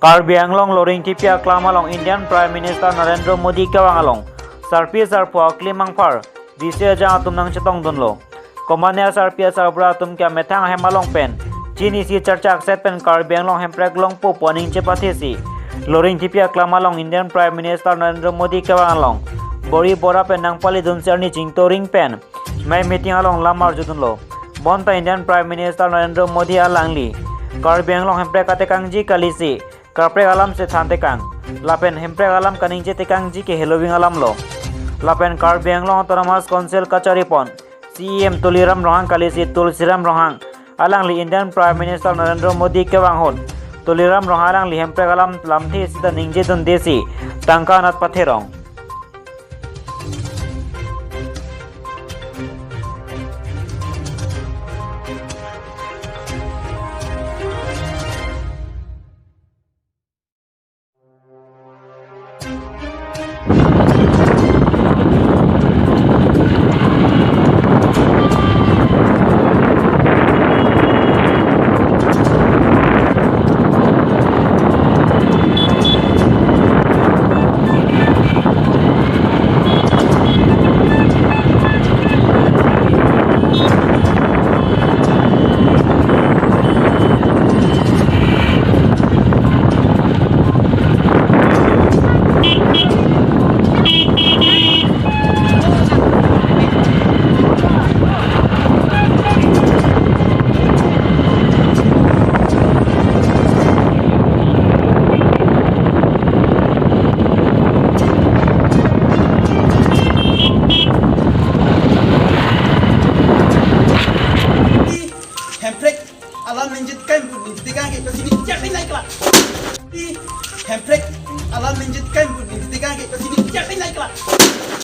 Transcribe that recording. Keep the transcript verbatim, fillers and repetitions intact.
Karbi Anglong Loringthepi Aklam along Indian Prime Minister Narendra Modi kevang along sarpi sarpo aklimangphar D C ajang atum nangchetongdunlo. Komatne asarpi asarbura atum ke amethang ahem along pen chini si charcha akset pen Karbi Anglong Hemprek longpo pu aning chepathesi Loringthepi Aklam along Indian Prime Minister Narendra Modi kevang along bori bora pen nangpalidunsi arni chingtoring pen mei meeting along lam arjudunlo. Bonta Indian Prime Minister Narendra Modi alangli Karbi Anglong Hemprek atekangji kalisi kaprek alam si thantekang. Lapen Hemprek alam kaningje tekangji ke heloving alamlo. Lapen Karbi Anglong Autonomous Council kacharipon C E M Tuliram Ronghang kalisi Tulsiram Ronghang alangli Indian Prime Minister Narendra Modi kevang ahut Tuliram Ronghang alangli Hemprek alam lamthe sita ningjedundesi tangka anat patherong. Hemprek alam ningje tekang, ningje tekang ke, kasi ni cak ni naik lah. Hemprek alam ningje tekang, ningje tekang ke, kasi ni cak ni naik lah.